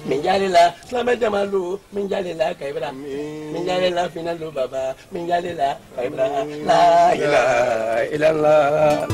Minjalila, Slama Jamalu, Minjalila, Kaibra, Minjalila, Finalu Baba, Minjalila, Kaibra, La ilaha illallah.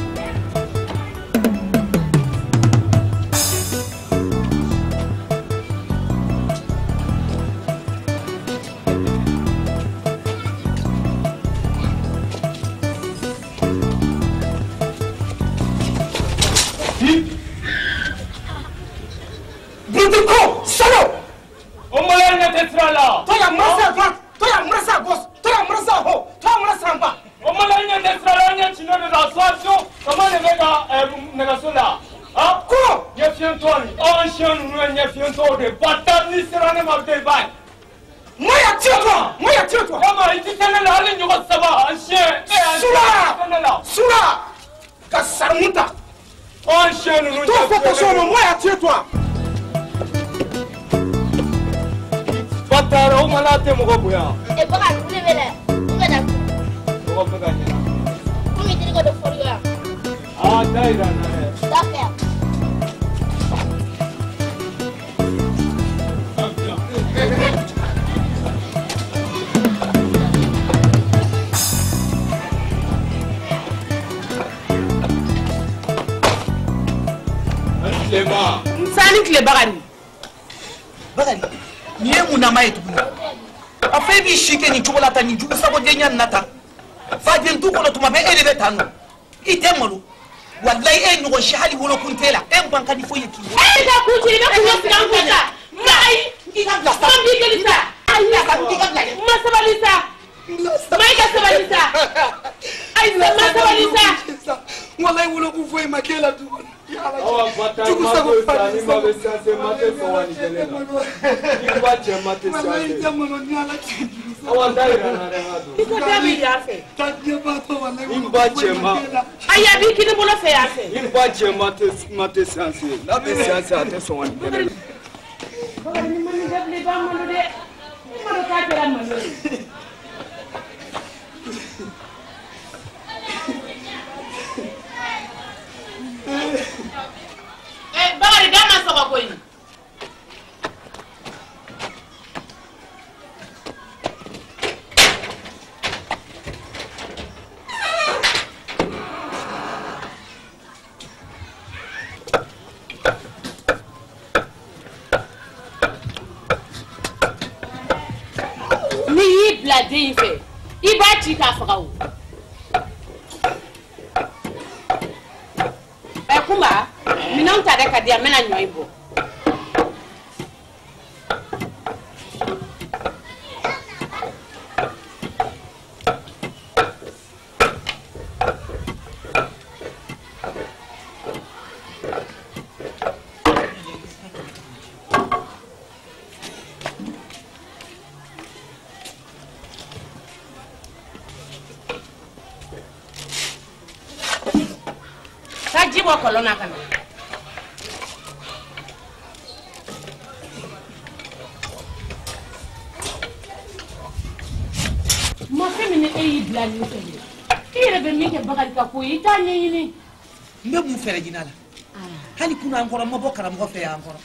Hali kuna ankora mabo karamɔgɔ fɛ yan ankora.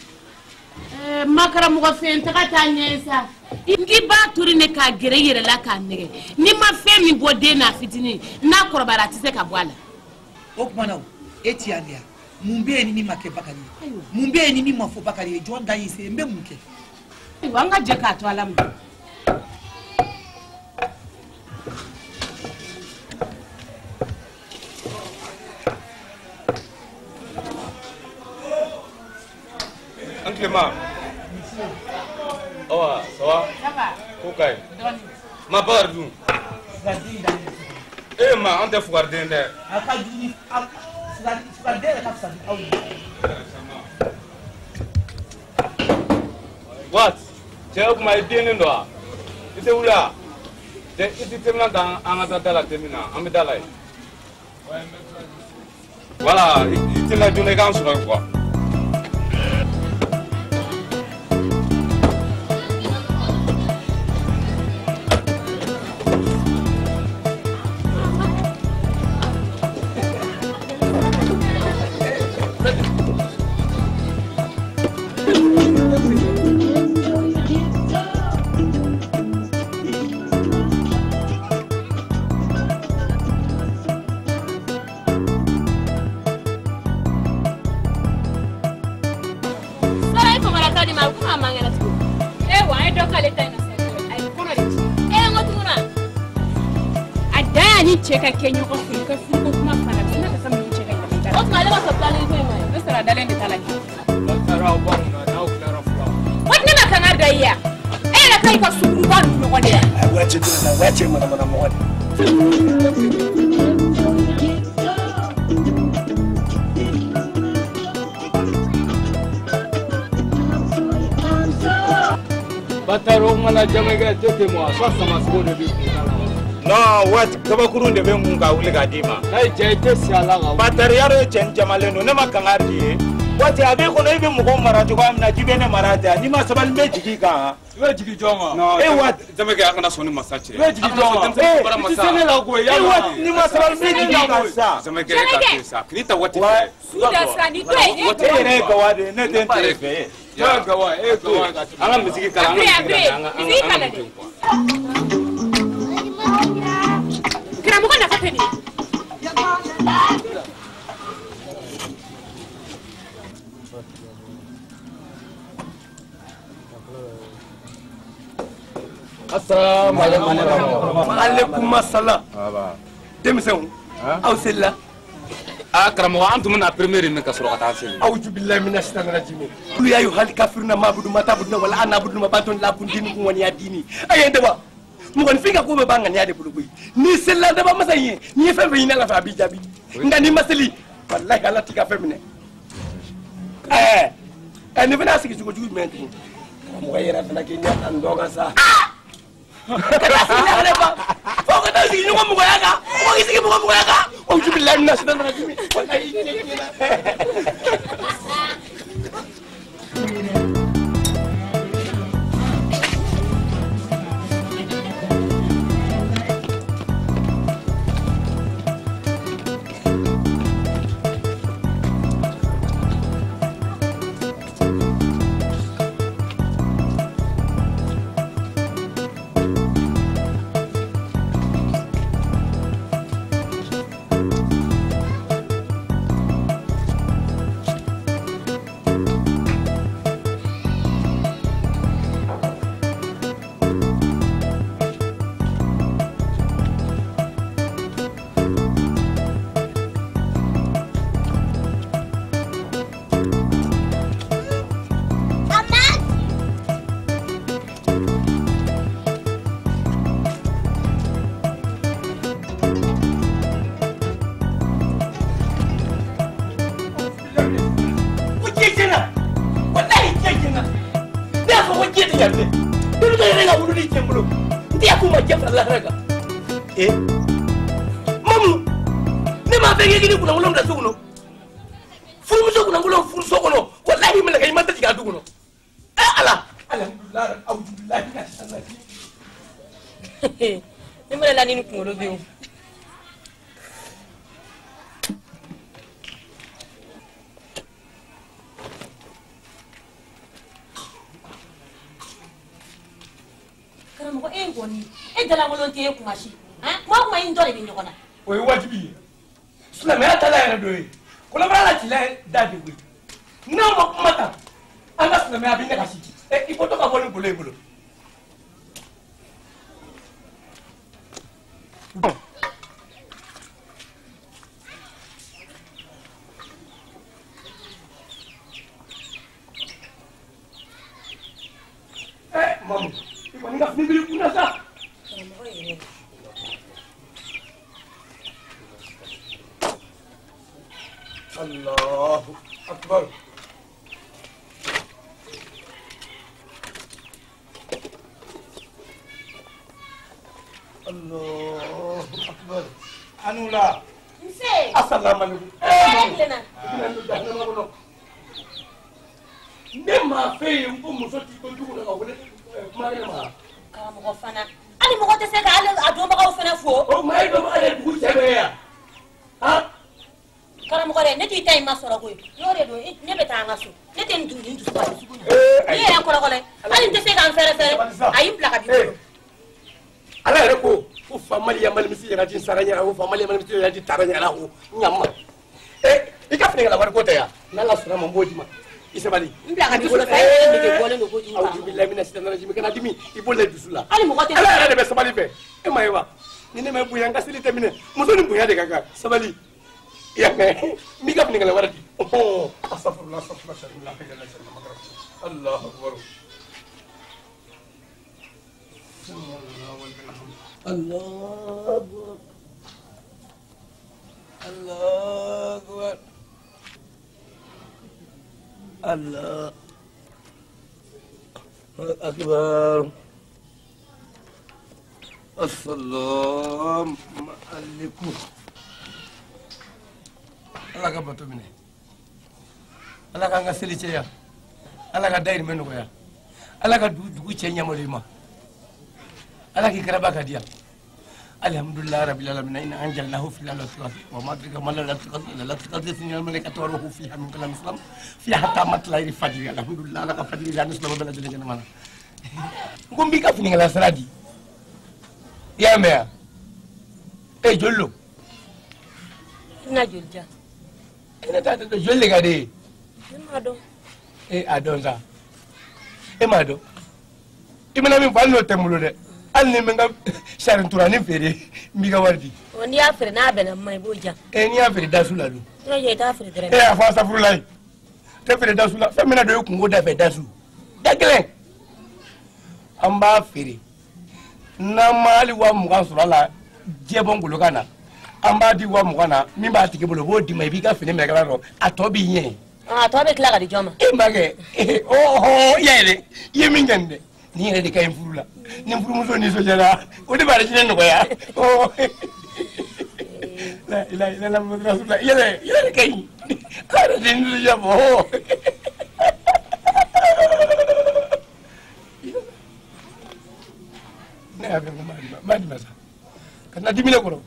Ma karamɔgɔ fɛ n taga taa ɲɛ sa. N b'a turi ne k'a gɛrɛ i yɛrɛ la k'a nɛgɛ. N'i ma fɛn min bɔ den n'a fitinin n'a kɔrɔbayara a tɛ se ka bɔ a la. O tuma na e ti yan de yan. Mun bɛ yen ni min ma kɛ Bakari ye? Mun bɛ yen ni min ma fɔ Bakari ye? Jɔn da y'i se n bɛ mun kɛ? Ayiwa an ka jɛ k'a to Ala ma. Clément. Oh, ça va? Ça va. Ok. Ma part d'où? Eh, ma, on t'a fouardé. What? Tu es où ma bien là? Tu es où là? Tu es dans la terminale. Voilà, i teliya joona i k'an sɔrɔ yen quoi. Cɛ ka kɛ ɲɔgɔn fɛ i ka furuko kuma fana bɛ se ka taa mun cɛ ka ɲaga o tuma ale ma sɔn planning ko in ma ne sara dalen de t'a la kɛ waati ne ma kanga da i ya e yɛrɛ ka i ka suguruba ninnu ɲɔgɔn de la. Waati dɔ la waati manamana mɔgɔ de. Bataro mana jamakɛ tɛ tɛ mɔ a sɔ sama sogo de b'i kun la. Non, waati kabakurun de bɛ n kun ka wuli k'a d'i ma. Ayi cɛ i tɛ si a la ka. Batariya dɔ cɛ ni jamalen don ne ma kangari d'i ye. Waati a b'e kɔnɔ e bɛ mɔgɔw mara cogoya min na k'i bɛ ne mara ten n'i ma sabali n bɛ jigin i kan. I bɛ jigin jɔn kan. Non e waati. Jamakɛ a kana sɔn ni masa cɛ. I bɛ jigin jɔn kan. I tɛ se ne la koyi. E waati n'i ma sabali n bɛ jigin i kan sisan. Jamakɛ e ka to yen sa k'i ta waati fɛ. Suda sa ni to ye. E yɛrɛ ye gawa de ye ne den t'e fɛ. E ye gawa e ye gawa ka tɛmɛ. An ka misigi kalan an ka misigi kalan an ka. Karamɔgɔ nafa tɛ nin ye. Assalamu alaikum. Alaikum assalam. Denmisɛnw aw selila. Aa karamɔgɔ an tun bɛna première min ka sɔrɔ ka taa seli. Awuzu bilahi mina sitani rajimi. Kulu ya ayyuhal kafiruna ma abudu ma ta'buduna wala ana abudu ma bantun lakum dinukum waliya dini. A ye n daba. Mɔgɔninfin ka ko bɛɛ b'a ŋaniya de bolo koyi. N'i selila daba masa in ye n'i ye fɛn fɛn ɲini Ala fɛ a b'i jaabi. Nka n'i ma seli walahi Ala t'i ka fɛn minɛ. Ɛɛ ɛ nin fana y'a sigi cogo jugu jumɛn tugun. Karamɔgɔ yɛrɛ fana k'i ɲɛ ta nin dɔ kan sa. Ka taa sigi lahara ba fo ka taa sigi ɲɔgɔn mɔgɔya kan mɔgɔ k'i sigi mɔgɔ mɔgɔya kan. Awuzu bilahi mina sitani rajimi. Walahi i tiɲɛ tiɲɛ na. Eh mamu ne ma fɛn kɛ k'i ni kunnawolo bila so kɔnɔ furumuso kunnawolo furu so kɔnɔ walahi mɛlɛkɛ i ma tɛ jigin a du kɔnɔ ɛ Ala alhamdulilayi awuzubilayi mina sitani rajimi. Ne mana la ni kunkolo bɛ yen. Karamɔgɔ e kɔni e dalankolon tɛ e kuma si. Kuma kuma in dɔ de bɛ ɲɔgɔn na. O ye wajibi ye silamɛya tala yɛrɛ dɔ ye kɔnɔbara la cila da de koyi n'aw ma kuma ta an ka silamɛya bɛ ɲagasi ɛ i bɔtɔ ka bɔ ni golo i bolo. Ɛ mamu i kɔni ka fini biri kunna sa. Karamɔgɔ yɛrɛ. Allahu akbar. Allahu akbar. Anula. Nse. Asalaamaaleykum. Hɛrɛ tilenna. Ne m'a f'e ye n ko muso t'i to jugu la ka wele kuma kɛnɛ ma. Karamɔgɔ fana hali mɔgɔ tɛ se ka hali a dɔnbagaw fana fo. O tuma e dɔnbaga de ye dugu cɛ bɛɛ ye yan. Han. Karamɔgɔ dɛ ne t'i ta in ma sɔrɔ koyi n'o de don ne bɛ taa an ka so ne tɛ nin dusu ka dusukun na. Ne yɛrɛ kɔrɔkɔlɛ hali n tɛ se ka n fɛrɛ fɛrɛ a y'i bila ka b'i bolo. Ala yɛrɛ ko ko famali yamali misi yɛrɛ ti sara ɲɛna ko famali yamali misi yɛrɛ ti tara ɲɛna ko ɲama. I ka fini kala wari ko tɛ yan n'Ala sɔnna ma n b'o d'i ma. I sabali. N bila ka b'i bolo fa e yɛrɛ nege bɔlen don kojugu. Awuzu bilahi mina sitani rajimi kana dimi i b'o la dusu la. Hali mɔgɔ tɛ. Ala yɛrɛ de bɛ sabali fɛ e ma ye wa ni ne ma bonya n ka seli tɛ minɛ muso ni bonya de ka kan sabali. I y'a mɛn n b'i ka fini kala wari di. Ɔhɔn asafurula asafurula asafurula Alahu akibaru. Allahu akbar. Allahu akbar. Allahu akbar. Assalamu alaikum. Ala ka bato minɛ. Ala k'an ka seli cɛya. Ala ka dayirimɛ nɔgɔya. Ala ka dugu cɛ ɲɛmɔgɔ i ma. Ala k'i karaba ka diya. Alhamdulillah rabbil alamin inna anjalnahu fi lailatul qadr wa ma adraka ma lailatul qadr lailatul qadr sinal malaikatu wa ruhu fiha min kulli islam fiha hatta matla'il fajr alhamdulillah ala ka fajr la nisla bala jalla jalla mana ko n b'i ka fini kala sara di i y'a mɛn wa e joli lo I bɛna joli diyan e ne t'a dɔn joli de ka di e ye ne m'a dɔn e a dɔn sa e m'a dɔn i bɛna min fɔ hali n'o tɛ n bolo dɛ hali ni n bɛ n ka sarinturani feere n b'i ka wari di. N'i y'a feere n'a bɛnna ma i b'o diyan. N'i y'a feere dasu la dun. I t'a feere dɛrɛmɛ. A fɔ asafurulayi tɛ feere dasu la fɛn min na don e kungo da fɛ dasu da gɛlɛn. An b'a feere n'an ma hali 20,000 sɔrɔ a la jɛbɔ ngolokan na an b'a di 20,000 na min b'a tigi bolo o b'o d'i ma i b'i ka fini minɛ kala dɔn a tɔ b'i ɲɛ. A tɔ bɛ tila ka di jɔn ma. E ma kɛ ɔhɔ i y'a ye dɛ i ye min kɛ nin dɛ. Ni yɛrɛ de ka ɲi furu la ni furumuso nisɔndiyara o de b'a jinɛ nɔgɔya la ilaha illallah muhammadu rasulullah yɛlɛ yɛlɛ de ka ɲi ala yɛrɛ de nisɔndiya fɔ ne y'a fɛ ko maa di ma sa ka na dimi ne kɔrɔ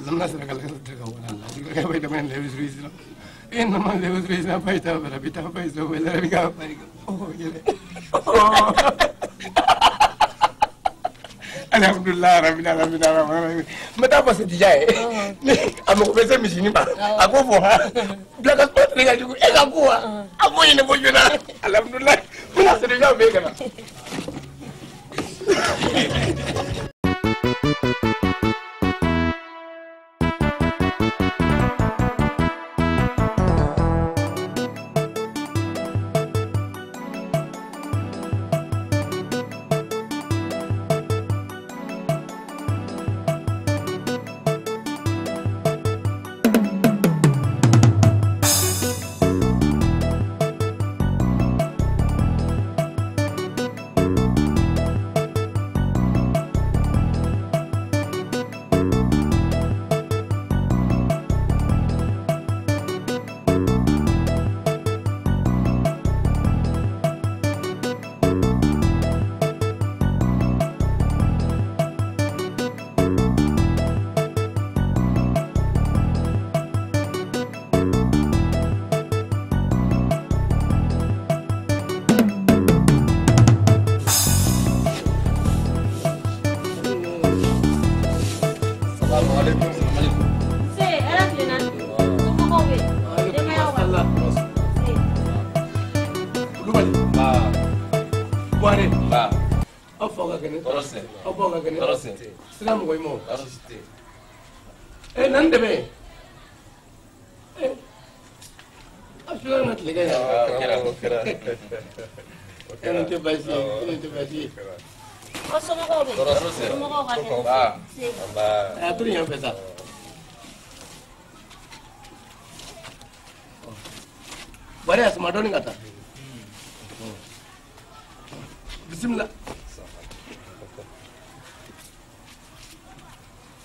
lamna sera ka lakasa ka wala la ka bai da mai da yusri inna ma da yusri na bai ta bara bi ta bai zo bai da ka bai oh yɛlɛ. Alhamdulillah rabbil alamin n bɛ taa fɔ Sedija ye a mago bɛ se misini ma a ko fɔ ha bila ka kuma tigɛ ka jugu e ka ko wa a b'o ɲɛnabɔ joona alhamdulillah n bɛna Sedija fɛ yen ka na. Sira mɔgɔ i ma o. Na n dɛmɛ. A fila na tile kɛ yan. E tɛ baasi ye, e tɛ baasi ye. Aw somɔgɔw bɛ yen? Somɔgɔw ka kɛnɛ? A to yen fɛ sa. Bari a suma dɔɔni ka taa. Bisimila.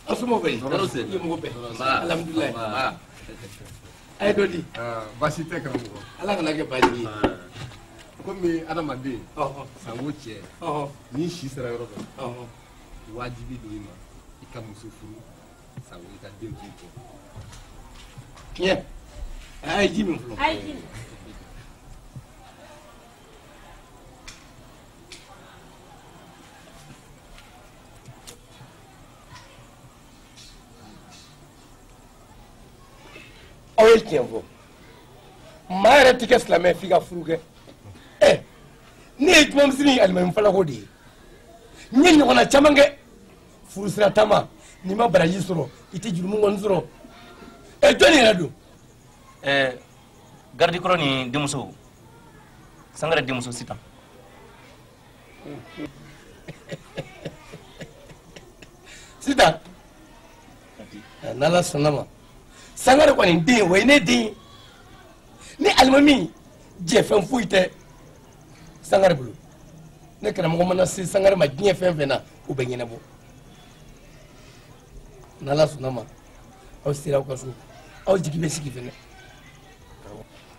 Aw somɔgɔw bɛ di? I mɔgɔ bɛɛ. Alhamdulilayi. A ye dɔ di. Baasi tɛ karamɔgɔ. Ala kana kɛ baasi ye. Komi adamaden sango cɛ n'i si sera yɔrɔ dɔ wajibi don i ma i ka muso furu sango i ka den to i kɔ. Tiɲɛ. A ye ji min fɔlɔ. A ye ji min. Aw ye tiɲɛ fɔ. Maa yɛrɛ ti kɛ silamɛ f'i ka furu kɛ. Ɛ ne ye jumamisiri alimami falako de ye. N ye ɲɔgɔnna caman kɛ. Furusira taama n'i ma baraji sɔrɔ i tɛ jurumu kɔni sɔrɔ. Ɛ jɔnni yɛrɛ don? Ɛ garidikɔrɔ ni denmuso Sangare denmuso Sitan. Sitan n'Ala sɔnna ma Sangare kɔni den o ye ne den ye. Ni alimami jɛfɛn foyi tɛ Sangare bolo. Ne karamɔgɔ mana se Sangare ma diɲɛ fɛn fɛn na o bɛ ɲɛnabɔ. N'Ala sɔnna ma aw sera aw ka so aw jigi bɛ sigi fɛnɛ.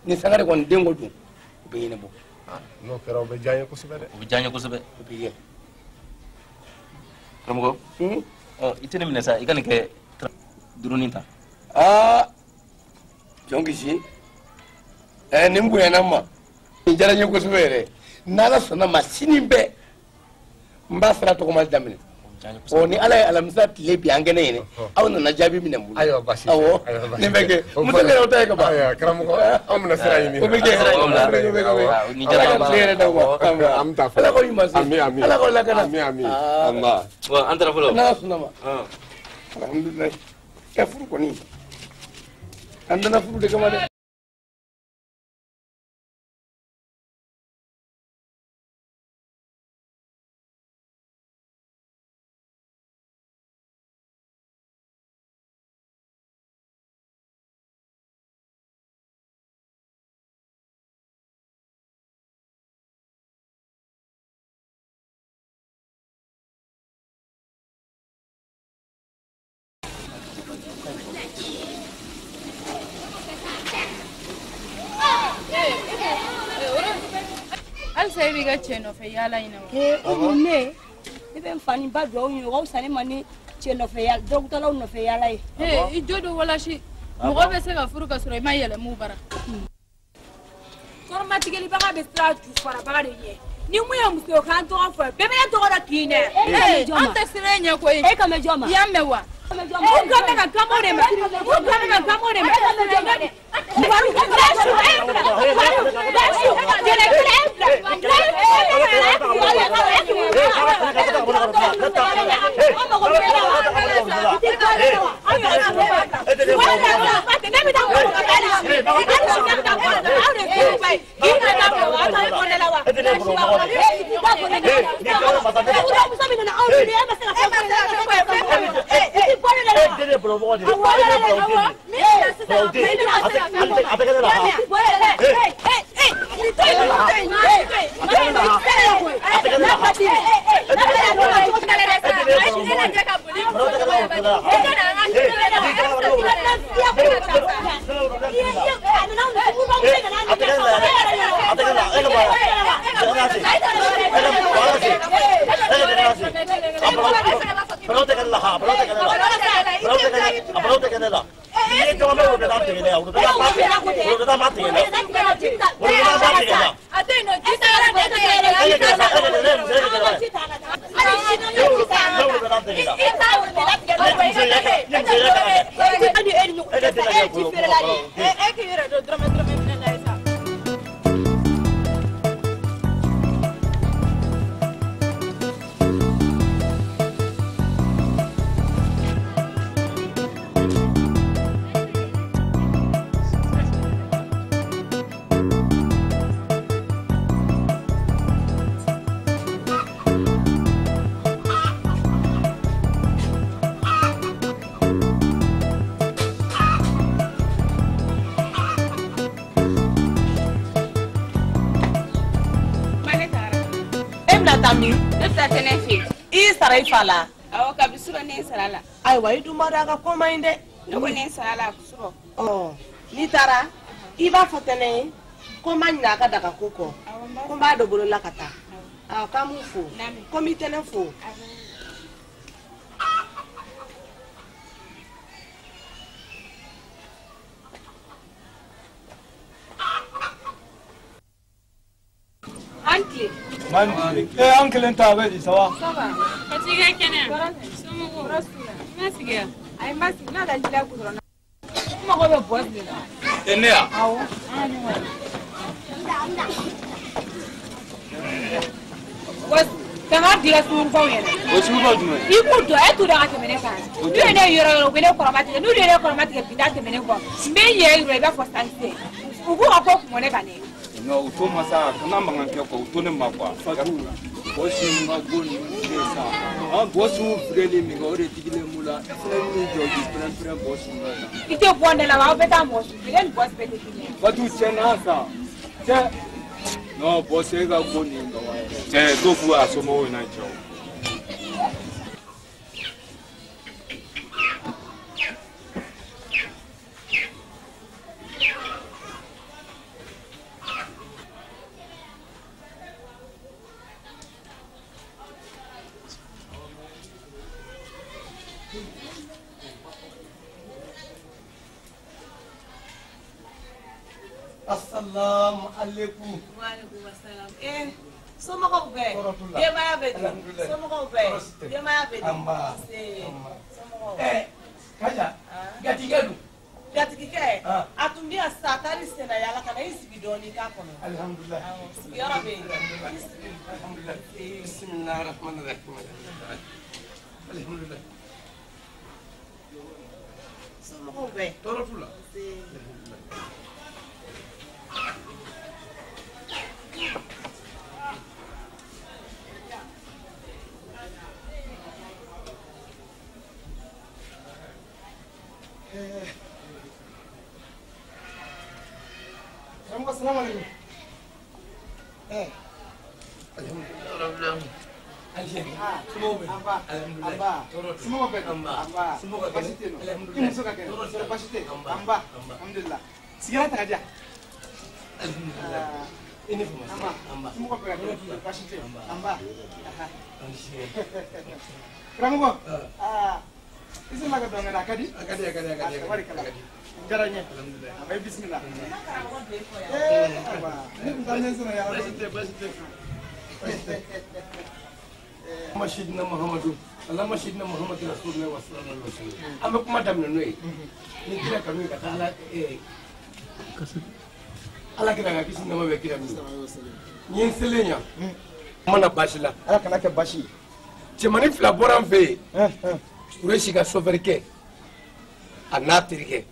Ni Sangare kɔni den ko don o bɛ ɲɛnabɔ. N'o kɛra o bɛ diya n ye kosɛbɛ dɛ. O bɛ diya n ye kosɛbɛ. O bɛ kɛ. Karamɔgɔ. I tɛ ne minɛ sa i ka nin kɛ durunin ta. Aa jɔn kisi nin bonyana n ma nin diyara n ye kosɛbɛ yɛrɛ. N'Ala sɔnna ma sini bɛɛ n b'a sira tɔgɔma daminɛ. Ɔ ni Ala ye alamisa tile bi an kɛnɛ yen aw nana jaabi minɛ n bolo. Ayiwa baasi tɛ. Awɔ nin bɛ kɛ muso yɛrɛ o ta ye ka ban. Ayiwa karamɔgɔ anw bɛna sira ɲini. O bɛ kɛ. Ni diyara Ala ka tile yɛrɛ d'aw ma. An bɛ taa fɔlɔ. Ala k'aw ɲuman se. Ami ami. Ala k'aw lakana. Ami ami. Anba. An taara fɔlɔ. N'Ala sɔnna ma. Alhamdulilayi. Ɛ furu kɔni an nana furu de kama dɛ. Halisa e b'i ka cɛ nɔfɛ yaala in na wa? Ee ne bɛ n fa ni ba duwawu ɲini o ka fisa ne ma ni cɛ nɔfɛ yaala dɔrɔgutalaw nɔfɛ yaala ye. Ee i jo don walasi mɔgɔ bɛ se ka furu ka sɔrɔ i ma yɛlɛ mun bara. Kɔrɔmatigɛlibaga bɛ siran jufarabaga de ɲɛ. Ni mun ye muso ye k'an tɔgɔ fɔ bɛɛ bɛ ne tɔgɔ dɔn k'i nɛ. Ee an tɛ siran e ɲɛ koyi. E kan bɛ jɔn ma? I y'a mɛn wa? Mun kan bɛ ka kan o de ma? Mun kan bɛ ka kan o de ma? I sara i fa la. Awɔ, kabi surɔ ne sara la. Ayiwa i dun b'a dɔn a ka ko man ɲi dɛ. Ne kɔni ye sara la surɔ. Ɔ n'i taara i b'a fɔ Tɛnɛ ye ko n ma ɲinɛ a ka daga ko kɔ. Ko n b'a dɔn bolo la ka taa. Awɔ k'an b'u fo. Ko n b'i Tɛnɛ fo. An tile. Man tile. Eh an kelen ta bɛ di ça va? Ça va. Fatigi ka kɛnɛ. Somɔgɔw. I ma sigi yan? Ayi n ma sigi n'a da jila kun dɔrɔn. N mago bɛ bɔsi de la. E ne ya? Awɔ. An ka ɲɔgɔn ye. Bɔsi kanga dira sungurubaw ɲɛna. O sungurubaw jumɛn? I k'u dɔn e t'u dɔn ka tɛmɛ ne kan. N'u ye ne yɔrɔ yɔrɔ u bɛ ne kɔrɔma tigɛ n'u ye ne kɔrɔma tigɛ bi taa tɛmɛ ne kɔ. N bɛ n yɛrɛ yira i b'a fɔ sankisɛ. U b'u ka ko kun bɔ ne kan dɛ. Non, u to ma sa kana mankan kɛ quoi u to ne ma quoi. Fatou bɔsi ka go ninnu tɛ sa. An bɔsiw fireli min kɛ o de digilen b'u la. E fana bɛ n'i jɔ k'i pɛrɛn-pɛrɛn bɔsiw la. I tɛ bɔ ne la wa aw bɛ taa mɔgɔ su ne ni bɔsi bɛɛ tɛ kelen ye. Fatou cɛ n'a sa. Cɛ. Non bɔsi e ka go nin ka wa yɛrɛ. Cɛ t'o f'u a somɔgɔw ɲɛna cɛ o. Assalamu alaikum. Wa alaikum assalam. Eh, somɔgɔw bɛɛ. Denbaya bɛ di? Somɔgɔw bɛɛ. Denbaya bɛ di? Anba. Somɔgɔw. Eh, Kaja, gatigikɛ dun? Gatigikɛ, a tun bɛ yan sisan a taar'i senna yaala ka na i sigi dɔɔnin k'a kɔnɔ. Alhamdulilayi. Awɔ, sigiyɔrɔ bɛ yen. I sigi. Alhamdulilayi. Bisimilahi rahmani rahim. Alhamdulilayi. Somɔgɔw bɛɛ. Tɔɔrɔ t'u la. Nse. Karamɔgɔ salamu aleykum. Somɔgɔw bɛ di? Baasi tɛ yen nɔ? I muso ka kɛnɛ? Baasi tɛ yen? Anba. Alhamdulilah. Sigiyɔrɔ ta ka di yan. I ni fama. Anba. Somɔgɔw bɛ ka kɛnɛ? Baasi tɛ yen? Anba. Karamɔgɔ. I sela ka dɔn kɛ a ka di? A ka di a ka di a ka di. Tabarikala. Diyara n ye. Alhamdulilah. A bɛ bisimila. Karamɔgɔ bɛ fɔ yan. Ayiwa ne tun taa ɲɛ sɔrɔ yan. Baasi tɛ baasi tɛ. Baasi tɛ. Allahumma sidina Muhammadu Allahumma sidina Muhammadu rasulullah wa sallallahu alaihi wasallam. An bɛ kuma daminɛ n'o ye. Ni kira kanu ye ka taa ala ala kira ka kisi nɛɛma bɛ kira min. Ni ye n selen yan. N mana baasi la. Ala kana kɛ baasi ye. Cɛmanin fila bɔra an fɛ yen. Kuresi ka sofɛrikɛ kɛ a n'a terikɛ.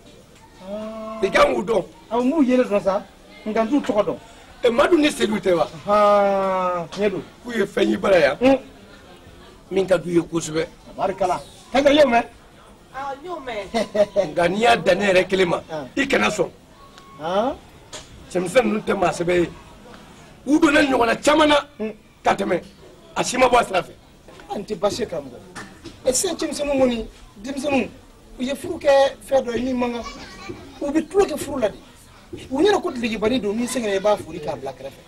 I kan k'u dɔn. Awɔ n b'u yelen dɔn sa nka n t'u tɔgɔ dɔn. Ɛ Madu ni Sedu tɛ wa? Tiɲɛ don. K'u ye fɛn y'i bara yan. Min ka d'u ye kosɛbɛ. Tabarikala. Kaja i y'o mɛn? Awɔ n y'o mɛn. Nka n'i y'a dan ne yɛrɛ kelen ma i kana sɔn. Cɛmisɛn ninnu tɛ maa sɛbɛ ye. U donna ɲɔgɔnna caman na ka tɛmɛ a si ma bɔ a sira fɛ. An tɛ baasi ye karamɔgɔ. Ɛ sisan cɛmisɛnninw kɔni denmisɛnninw u ye furu kɛ fɛn dɔ ye min man kan. U bɛ tulon kɛ furu la de. U ɲɛna ko dulokibanin don n'i sɛgɛnna i b'a fori k'a bila kɛrɛfɛ.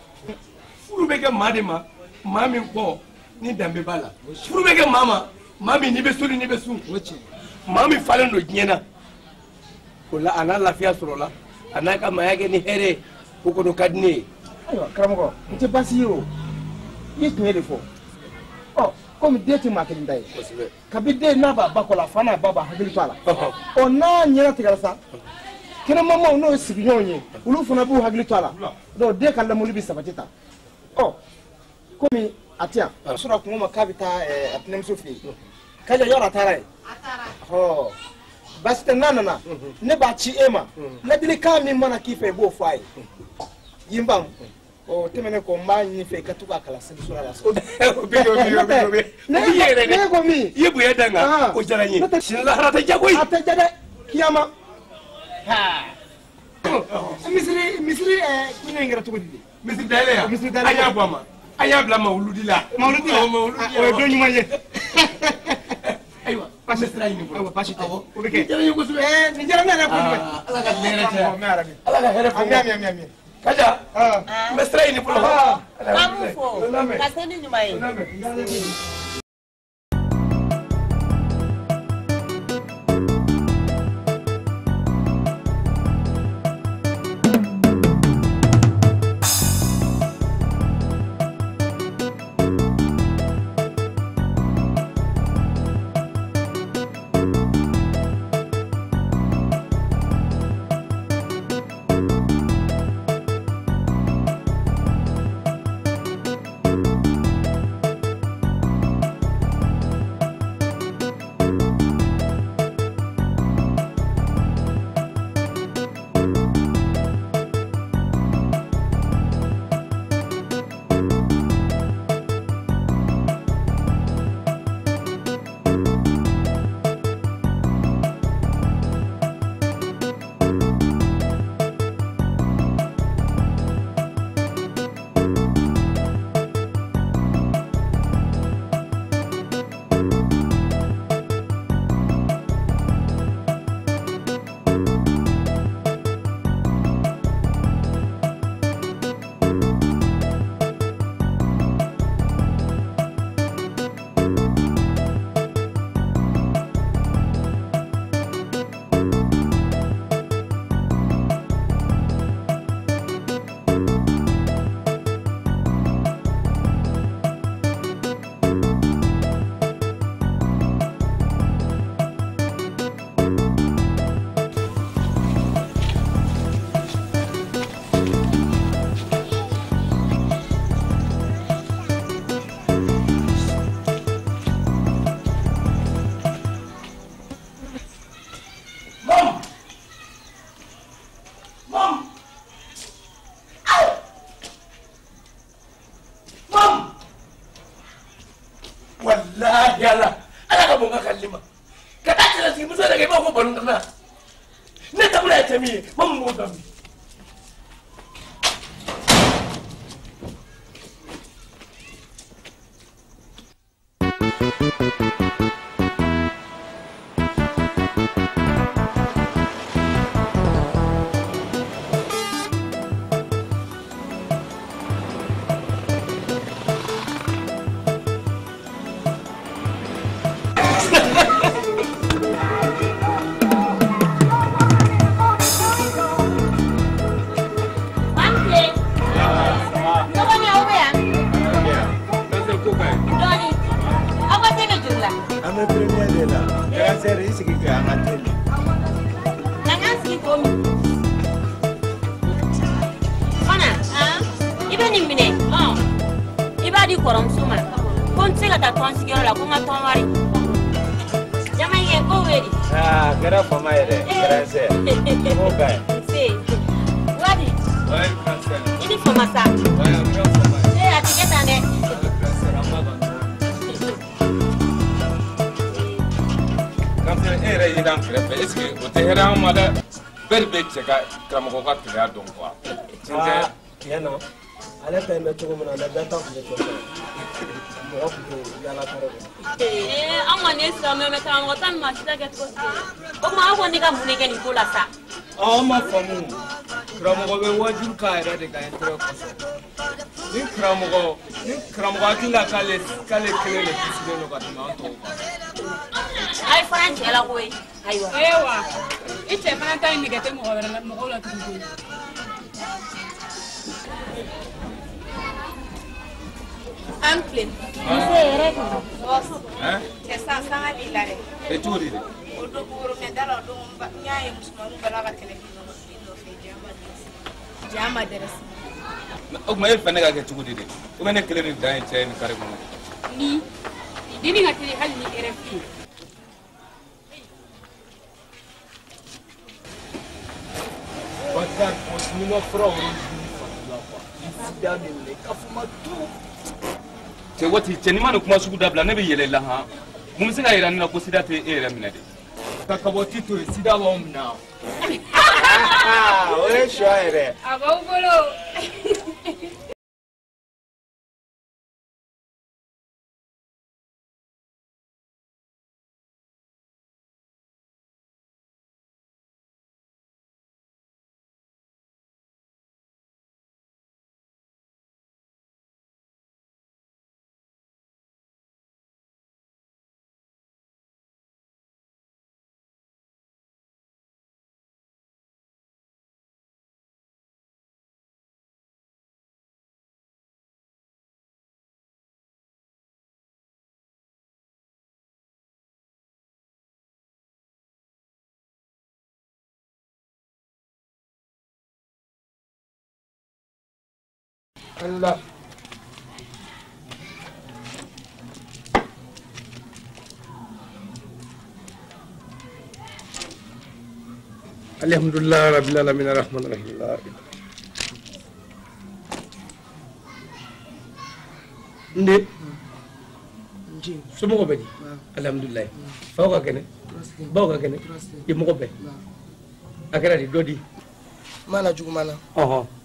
Furu bɛ kɛ maa de ma maa min kɔ ni danbe b'a la. Furu bɛ kɛ maa ma maa min n'i bɛ soli n'i bɛ sun. Maa min falen don diɲɛ na. O la a n'a lafiya sɔrɔ la a n'a ka maaya kɛ ni hɛrɛ ye o kɔni ka di ne ye. Ayiwa karamɔgɔ n tɛ baasi ye o. I ye tiɲɛ de fɔ. Ɔ komi den tɛ maa kelen ta ye. Kosɛbɛ. Kabi den n'a b'a ba kɔ la a fa n'a ba b'a hakili to a la. Ɔ n'a ɲɛna tigɛra sa. Kɛnɛmamaw n'o ye sigiɲɔgɔnw ye olu fana b'u hakili to a la donc den ka lamɔli bɛ sabati tan ɔ komi a tɛ yan sɔrɔ a kun ko ma k'a bɛ taa a tɛnɛmuso fɛ yen Kaja yɔrɔ a taara yen ɔ baasi tɛ n'a nana ne b'a ci e ma ladilikan min mana k'i fɛ i b'o fɔ a ye yin ban o tɛmɛnen kɔ n b'a ɲini fɛ i ka to k'a kalan seli sura la. O bɛ o bɛ o bɛ o bɛ. Ne ko min. I ye bonya da n kan o diyara n ye. Sini lahara tɛ diya koyi. A tɛ diya dɛ kiyama. Misiri kuɲɛ in kɛra cogo di de? Misiri dayɛlɛ yan? Misiri dayɛlɛ. An y'a bɔ a ma. An y'a bila mawuludi la. Mawuludi la? O ye don ɲuman ye. Ayiwa. Basi sira ɲini fɔlɔ. Awɔ, basi tɛ. Awɔ. O bɛ kɛ. Nin diyara n ye kosɛbɛ. Nin diyara ne yɛrɛ kojugu. Ala ka tile hɛrɛ caya. Amin yarabi. Ala ka hɛrɛ fɔ. Amin amin amin. Kaja. N bɛ sira ɲini fɔlɔ. K'an b'u fo ka se ni ɲuman ye. Wallahi ala ala ka bon ka kalima ka taa cɛlasigi muso yɛrɛ kɛ i b'a fɔ balontanna ne tabula ye cɛ min ye ma mun b'o dɔn bi. Bɛɛ cɛ ka karamɔgɔ ka keleya dɔn quoi. Aa tiɲɛ na ale ta in bɛ cogo min na mɛ bɛɛ ta tun bɛ cɛ sɔrɔ mɔgɔ tun tɛ yaala kare kɔnɔ. Ee an kɔni ye silamɛ mɛ karamɔgɔ ta nin ma si tɛ kɛ cogo si. O tuma aw kɔni ka mun de kɛ nin ko la sa. Aw ma faamu karamɔgɔ bɛ wajibi k'a yɛrɛ de ka intérêt kɔsɔn ni karamɔgɔ hakili la k'ale kelen de kisilen don ka tɛmɛ an tɔw kan. A ye fara n cɛ la koyi. Ayiwa. Ayiwa. I cɛ fana ta in nɛgɛ tɛ mɔgɔ wɛrɛ la mɔgɔw la tugun koyi. An tilen. Nse yɛrɛ kun. Cɛ san sanga b'i la dɛ. E cogo di dɛ? O don woromɛ da la o don n y'a ye musomaninw bala ka tɛmɛ i nɔfɛ ja ma dɛrɛsi. O tuma e fɛ ne ka kɛ cogo di dɛ? O bɛ ne kelen de dan ye cɛ ye nin kare kɔnɔ. Ni denni ka teli hali ni RFI ye. Bakari, ni ma fura wɛrɛ di fari la quoi. Ni sida bɛ minɛ i ka fɔ ma tu. Cɛ waati cɛ n'i ma nin kuma sugu dabila ne bɛ yɛlɛ i la han. Mun bɛ se ka yira ne la ko sida tɛ e yɛrɛ minɛ de? Ka kabɔti to yen sida b'anw minɛ. O ye sɔ yɛrɛ. A b'aw bolo. Allah. Alhamdulillah rabbil alamin arrahman arrahim. Nde somɔgɔw bɛ di? Alhamdulillah. Faw ka kɛnɛ, baw ka kɛnɛ, i mɔgɔ bɛɛ. A kɛra di dɔ di? N m'a la juguman na.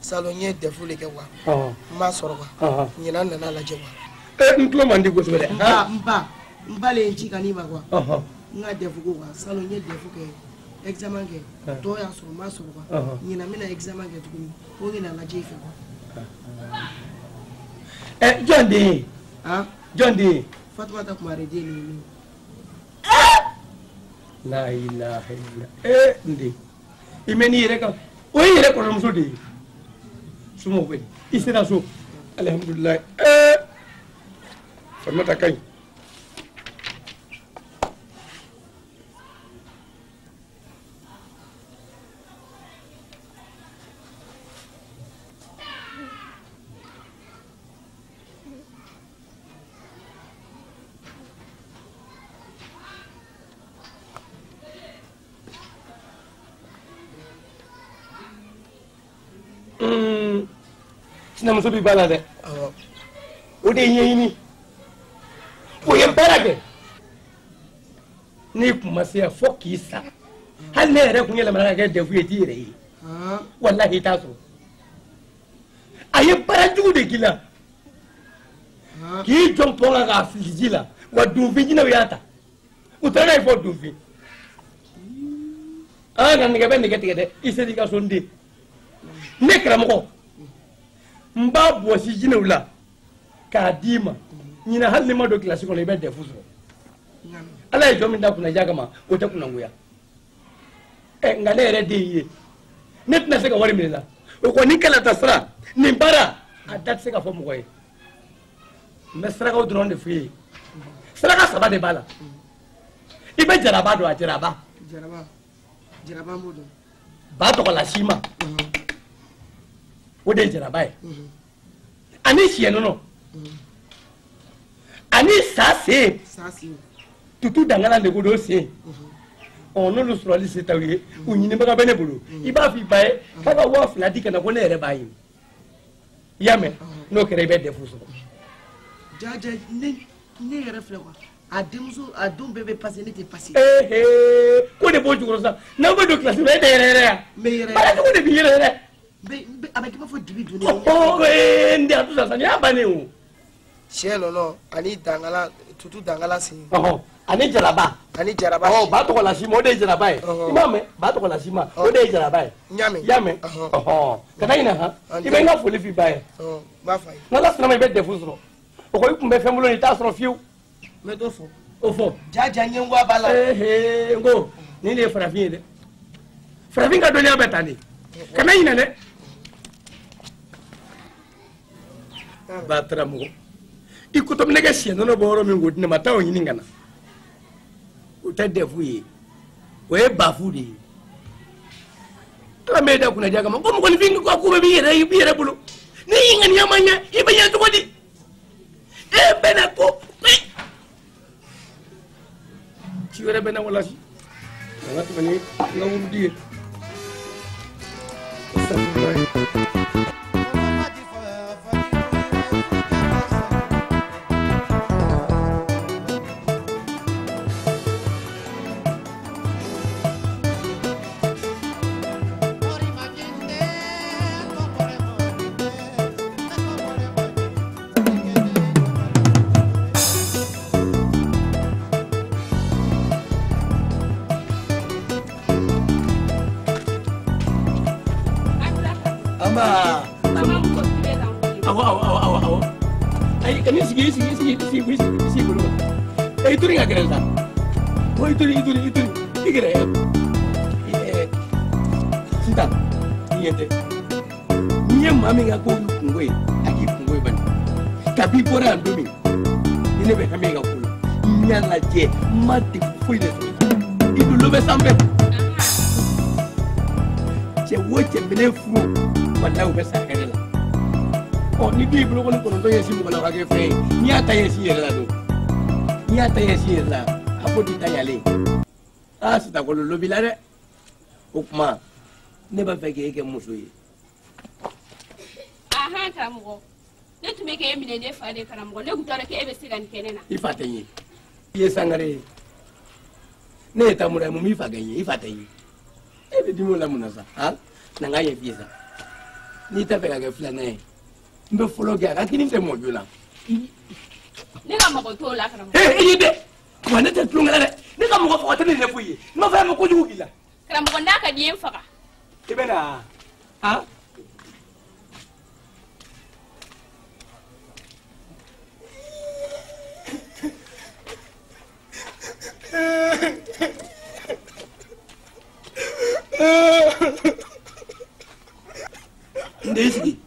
Salon n ye dɛfu de kɛ quoi. N m'a sɔrɔ quoi. Ɲinan nana lajɛ quoi. N tulo man di kosɛbɛ dɛ. N ba le ye n ci ka n'i ma quoi. N ka dɛfu ko quoi. Salon n ye dɛfu kɛ. Examen kɛ. Dɔw y'a sɔrɔ n m'a sɔrɔ quoi. Ɲinan n bɛna examen kɛ tuguni. Ko n bɛna lajɛ i fɛ quoi. Jɔn den ye? Jɔn den ye? Fatumata Kumare den de ye ne ye. La ilaha illallah. N den. I mɛn'i yɛrɛ kan. O ye yɛrɛ kɔrɔmuso de ye. Somɔgɔw bɛ di? I sera so. Alihamudulilayi. Fatumata ka ɲi. Sinamuso b'i ba la dɛ. O de ye ɲɛɲini. O ye baara kɛ. N'i kun ma se yan fo k'i sa. Hali ne yɛrɛ kun yɛlɛmana ka kɛ dɛfu ye i t'i yɛrɛ ye. Walahi i t'a sɔrɔ. A ye baara jugu de k'i la. K'i jɔ pɔn kan k'a fili ji la. Wa dunfin jinɛw y'a ta. U taara n'a ye fɔ dunfin. Nka nɛgɛ bɛ nɛgɛ tigɛ dɛ. I ser'i ka so n den. Ne karamɔgɔ. N b'a bɔsi jinɛw la k'a d'i ma. Ɲinan hali n'i ma don kilasi kɔnɔ i bɛ dɛfu sɔrɔ. Ala ye jɔn min da kunnaja kama o tɛ kunnangoya. Nka ne yɛrɛ den y'i ye. Ne tɛna se ka wari minɛ i la. O kɔni kalata sira nin baara a da tɛ se ka fɔ mɔgɔ ye. N bɛ sarakaw dɔrɔn de f'i ye. Saraka 3 de b'a la. I bɛ jaraba dɔn a jaraba. Jaraba n b'o dɔn. Ba tɔgɔ la si ma. O de ye jaraba ye. Ani siyɛ nɔnɔ. Ani sa sen. Tutu dangala de ko don sen. N'olu sɔrɔli se t'aw ye, u ɲinibaga bɛ ne bolo. I b'a fɔ i ba ye k'a ka 2000 di ka na ko ne yɛrɛ b'a ɲini. I y'a mɛn? N'o kɛra i bɛ dɛfu sɔrɔ. Jaja ne yɛrɛ filɛ quoi. A denmuso a denw bɛɛ bɛ passer ne tɛ passer. Ko de b'o jukɔrɔ sisan. N'aw bɛ don kilasi la e tɛ yɛrɛ yɛrɛ yan. N bɛ yɛrɛ yɛrɛ. Baara jugu de b'i yɛrɛ yɛrɛ. A bɛ k'i b'a fɔ dibi donnen. N den a to sisan nin y'a bannen o. Siyɛ nɔnɔ ani dangala tutu dangala sen. Ani jaraba. Ani jaraba. Ba tɔgɔ la si ma o de ye jaraba ye. I m'a mɛn? Ba tɔgɔ la si ma o de ye jaraba ye. N y'a mɛn. I y'a mɛn? Kana ɲinɛ han. I bɛ n ka foli f'i ba ye. N b'a f'a ye. N'Ala sɔnna ma i bɛ dɛfu sɔrɔ. O kɔ i kun bɛ fɛn bolo i t'a sɔrɔ fiyewu. N bɛ dɔ fɔ. O fɔ. Jaja n ye n ko a b'a la. N ko nin de ye farafin ye dɛ. Farafin ka dɔnniya bɛ tan de. Kana ɲinɛ dɛ. Batara mɔgɔ. I kotɔminɛkɛ siɲɛ nɔnɔ bɔ yɔrɔ min k'o di ne ma taa o ɲini ka na. O tɛ dɛfu ye. O ye bafu de ye. Ala m'e da kunnaja kama ko mɔgɔninfin ka ko bɛɛ b'i yɛrɛ bolo. N'i y'i ŋaniya ma ɲɛ i bɛ ɲɛ cogo di? E bɛna ko ci wɛrɛ bɛ na walasi. An ka tɛmɛ ni n ka wurudi ye. Awɔ. Ayi, ka n'i sigi, i sigi bolo kan. I tori ka gɛrɛ sa. I tori, i gɛrɛ. Sisan, i ɲɛ tɛ. N'i ye maa min ka ko k'i kungo ye, a k'i kungo ye bani. Kabi i bɔra yan don min, ni ne bɛ hami i ka ko la, n y'a lajɛ, n ma degun foyi de sɔrɔ i la. I dolo bɛ sanfɛ. Cɛ o cɛ bɛ ne furu, walahi u bɛ sa hɛrɛ la. Ɔ ni du y'i bolokɔni 9 ɲɛsin mɔgɔ la o ka kɛ fɛn ye n'i y'a ta ɲɛsin i yɛrɛ la dun n'i y'a ta ɲɛsin i yɛrɛ la a ko t'i ta ɲalen aa sitakolo lo b'i la dɛ o tuma ne b'a fɛ k'e kɛ muso ye. Ahan karamɔgɔ ne tun bɛ k'e minɛ ne fa de karamɔgɔ ne tun t'a dɔn k'e bɛ se ka nin kɛ ne na. I fa tɛ n ye i ye sangare ye ne ye tamura ye mun b'i fa kɛ n ye i fa tɛ n ye e bɛ dimi o la mun na sa han na n k'a ɲɛf'i ye sa n'i t'a fɛ ka kɛ filanan ye n bɛ fɔlɔ kɛ a ka kini tɛ mɔ joona. Ne ka mɔgɔ t'o la karamɔgɔ. Ee i ye dɛ wa ne tɛ tulonkɛ la dɛ ne ka mɔgɔ faga tɛ ne yɛrɛ foyi ye n b'a fɔ a ma kojugu k'i la. Karamɔgɔ n'a ka di ye n faga. I bɛ na han. N den sigi.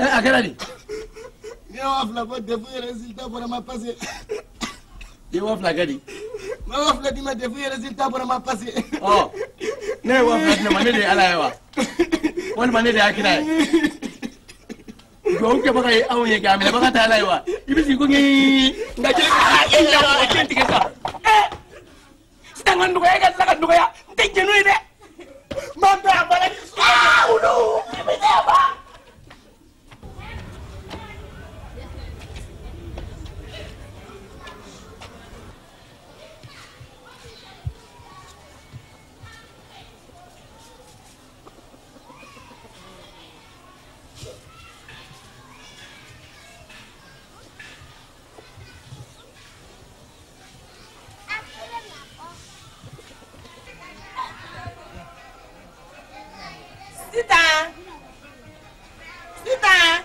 A kɛra di? N ye 2000 bɔ DEF résultat bɔra ma passé. I ye 2000 kɛ di? N ma 2000 d'i ma DEF résultat bɔra ma passé. Ɔ ne ye 2000 di ne ma ne de ye Ala ye wa? Walima ne de y'a kira ye? Duwawu kɛbaga ye anw ye k'a minɛbaga tɛ Ala ye wa? I bɛ sigi ko ŋii nka jeli e y'a mɔgɔ cɛn tigɛ sa. Sisan ka nɔgɔya e ka tila ka nɔgɔya n tɛ jɛn n'o ye dɛ. N b'a bɛɛ a bala. Aa olu i bɛ se a ma. Sitan! Sitan!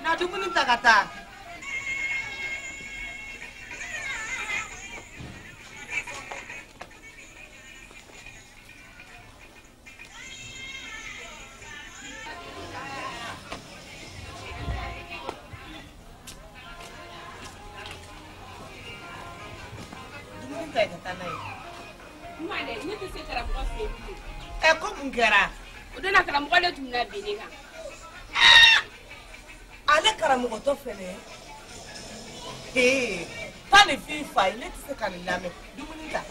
Na dumuni ta ka taa. Dumuni ta i ka taa n'a ye. N ma dɛ ne tɛ se karamɔgɔ fɛ yen bilen. Ɛ ko mun kɛra? O don na karamɔgɔ de tun bɛna bin ne kan. Ale karamɔgɔtɔ fɛnɛ ee taa nin f'i fa ye ne tɛ se ka nin lamɛn dumuni ta.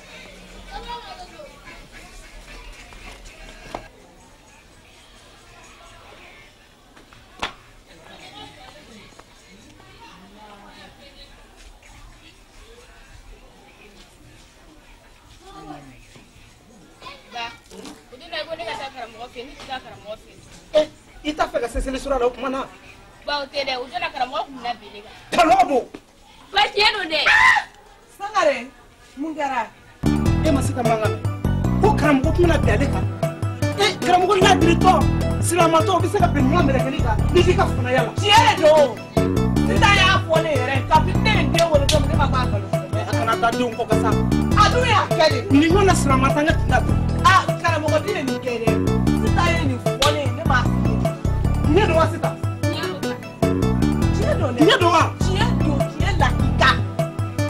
Ba o don na ko ne ka taa karamɔgɔ fɛ yen ne tɛ taa karamɔgɔ fɛ yen. I t'a fɛ ka seseli sira la o tuma na. Ba o tɛ dɛ o don na karamɔgɔ tun bɛna bin ne kan. Talɔ don. Ba tiɲɛ don dɛ. Sangare mun kɛra? E ma se ka mankan mɛn ko karamɔgɔ tun bɛna bin ale kan. E karamɔgɔ ladiritɔ silamatɔ o bɛ se ka bin ɲɔgɔn mɛlɛkɛli kan n'i k'i ka fanaya la. Tiɲɛ de don. Sitan y'a fɔ ne yɛrɛ ye kabini ne ye n den wolo don min ne ma b'a nkalon tigɛ. A kana taa denw kɔ ka sa. A dun y'a kɛ de. Nin ɲɔgɔn na silamata ne tun t'a dɔn. A karamɔgɔ den ye nin kɛ dɛ. Sitan ye nin fɔ ne ye ne m'a f'i ye. Ɲɛ don wa sisan? Tiɲɛ don dɛ. Ɲɛ don wa? Tiɲɛ don tiɲɛ lakika.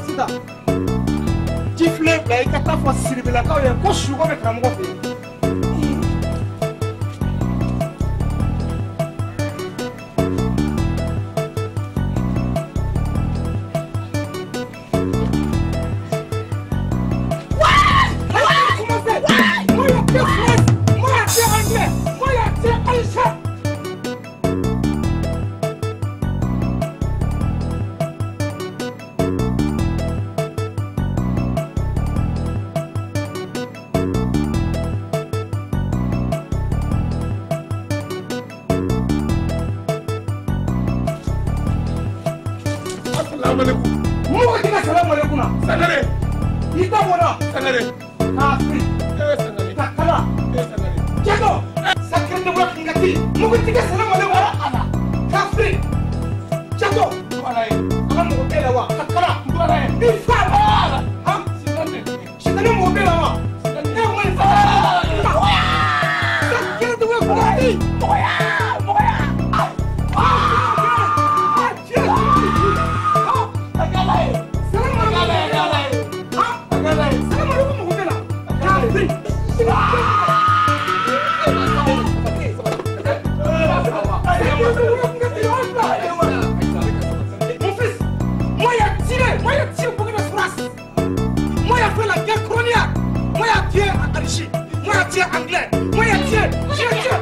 Sisan ji filɛ bila i ka taa fɔ siribelakaw ye ko suko bɛ karamɔgɔ fɛ yen. ici. Moi, je tiens anglais. Moi, je tiens. Je tiens.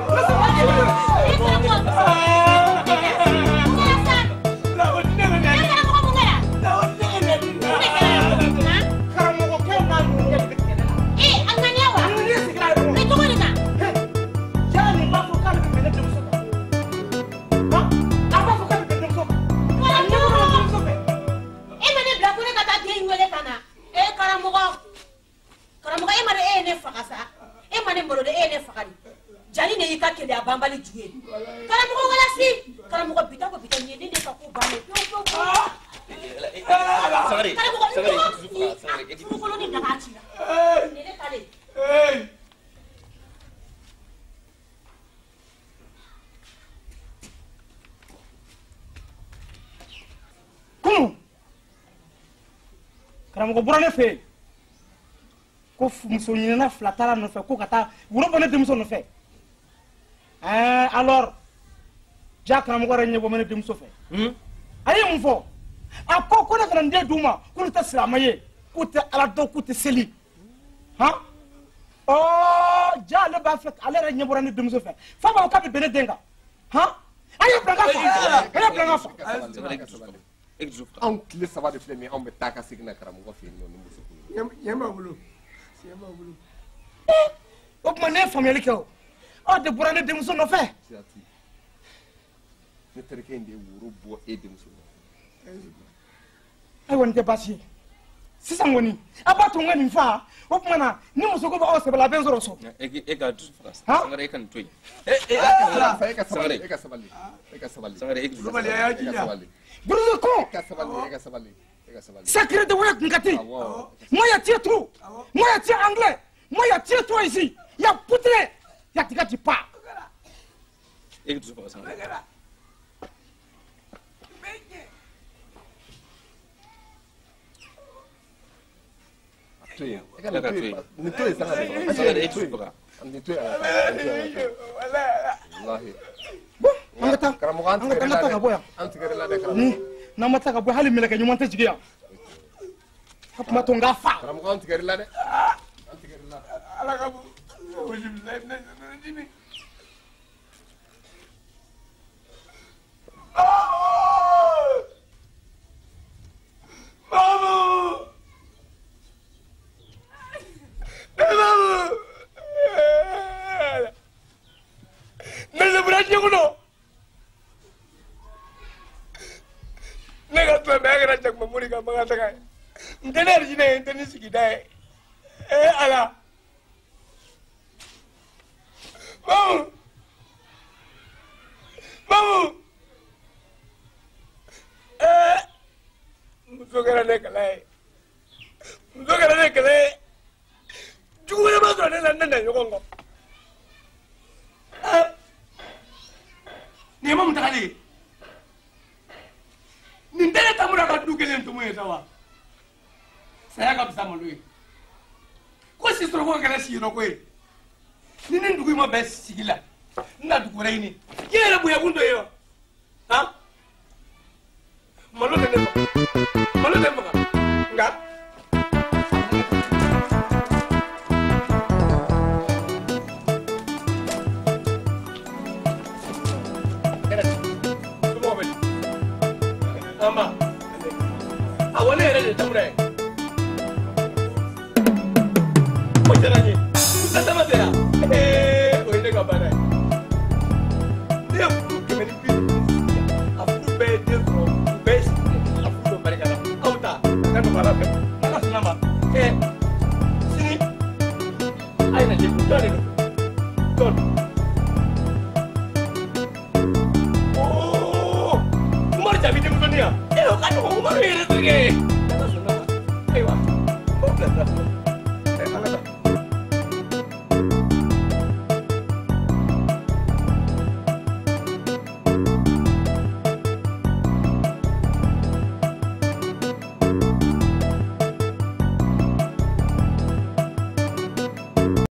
Jali ne y'i ka keleya banbali ju ye karamɔgɔ walasi karamɔgɔ bita ko bita nin ye ne de ka ko bannen pewu pewu. Sangare karamɔgɔ Sangare furukolo ni daga ci la nin ne talen. Kunun karamɔgɔ bɔra ne fɛ yen ko muso ɲinina fila taara nɔfɛ ko ka taa woro bɔ ne denmuso nɔfɛ. Alors ja karamɔgɔ yɛrɛ ɲɛ bɔ ne denmuso fɛ. A ye mun fɔ? A ko ko ne kana n den d'u ma k'olu tɛ silamɛ ye, k'u tɛ ala dɔn, k'u tɛ seli. Han? Ɔɔ ja ale b'a fɛ ale yɛrɛ ɲɛ bɔra ne denmuso fɛ f'a b'a fɔ k'a bɛ bɛn ne den kan. Han? A ye bila n ka fa. A ye bila n ka fa. Anw tile saba de filɛ nin ye, anw bɛ taa ka segin na karamɔgɔ fɛ yen nɔ ni muso ko ye. Ɲɛ b'a bolo. Ɲɛ b'a bolo. O tuma ne ye faamuyali kɛ o. Aw de bɔra ne denmuso nɔfɛ. Ne terikɛ in de ye woro bɔ e denmuso nɔfɛ. Ayiwa nin tɛ baasi ye. Sisan kɔni a b'a to n ka nin fa o tuma na ni muso ko b'aw sɛbɛ la a bɛ n sɔrɔ so. E ka dusu faga Sangare e ka nin to yen. E ka sabali e ka sabali e ka sabali. Sangare e ka sabali. Buruzo kɔn. E ka sabali e ka sabali e ka sabali. Sacré de Waya Ngati. Moi ya tiens tout. Moi ya tiens anglais. Moi ya tiens toi ici. Ya poutré. Ya tiga tu pas. E ka dusu faga Sangare. Nin to yen Sangare. Sangare e dusu faga. Nin to yen. Walahi. Bon, an ka taa. Karamɔgɔ an tigɛrɛ la dɛ. An ka taa ka bɔ yan. An tigɛrɛ la dɛ karamɔgɔ. N'an ma taa ka bɔ hali mɛlɛkɛ ɲuman tɛ jigin yan. A kuma to n k'a fa. Karamɔgɔ an tigɛrɛ la dɛ. An tigɛrɛ la. Ala ka bon. Mamu! Mamu! Ne lebura diɲɛ kɔnɔ. Ne ka silamɛya kɛra jakumamori ka makan taga ye. N tɛ ne arijinɛ ye, n tɛ ni sigida ye. Ee Ala. Mamu! Mamu! Ee muso kɛra ne kala ye. Muso kɛra ne kala ye. Jugu wɛrɛ ma sɔrɔ ne la ne na ɲɔgɔn kɔ. Nin ye Mamu tagalen ye. Nin tɛ ne Tamura ka du kelen tumu ye sa wa? Saya ka fisa malo ye. Ko si sɔrɔ ko kɛra siyɔrɔ ko ye. Ni nin dugu in ma bɛn sigi la, n na dugu wɛrɛ ɲini. I yɛrɛ bonya kun dɔ ye wa? Han? Malo tɛ ne faga. Malo tɛ n faga. Nka. Ama. Awɔ ne yɛrɛ de ye Tamura ye. O diyara n ye. Musa Tama tɛ yan. Ee o ye ne ka baara ye. Ne ye furu 150 sigi yan. A furu bɛɛ ye den sɔrɔ. U bɛɛ ye sigi. A furu bɛɛ barika la. Aw ta a ka nɔgɔ Ala fɛ. Ala sɔnna ma. Sini a ye na jɛ jɔn de don? Jɔn? Umaru Jaabi denmusonin yan. Ee o ka nɔgɔn Umaru yɛrɛ terikɛ ye. Ala sɔnna ma. Ayiwa n b'aw bilasira fɔlɔ.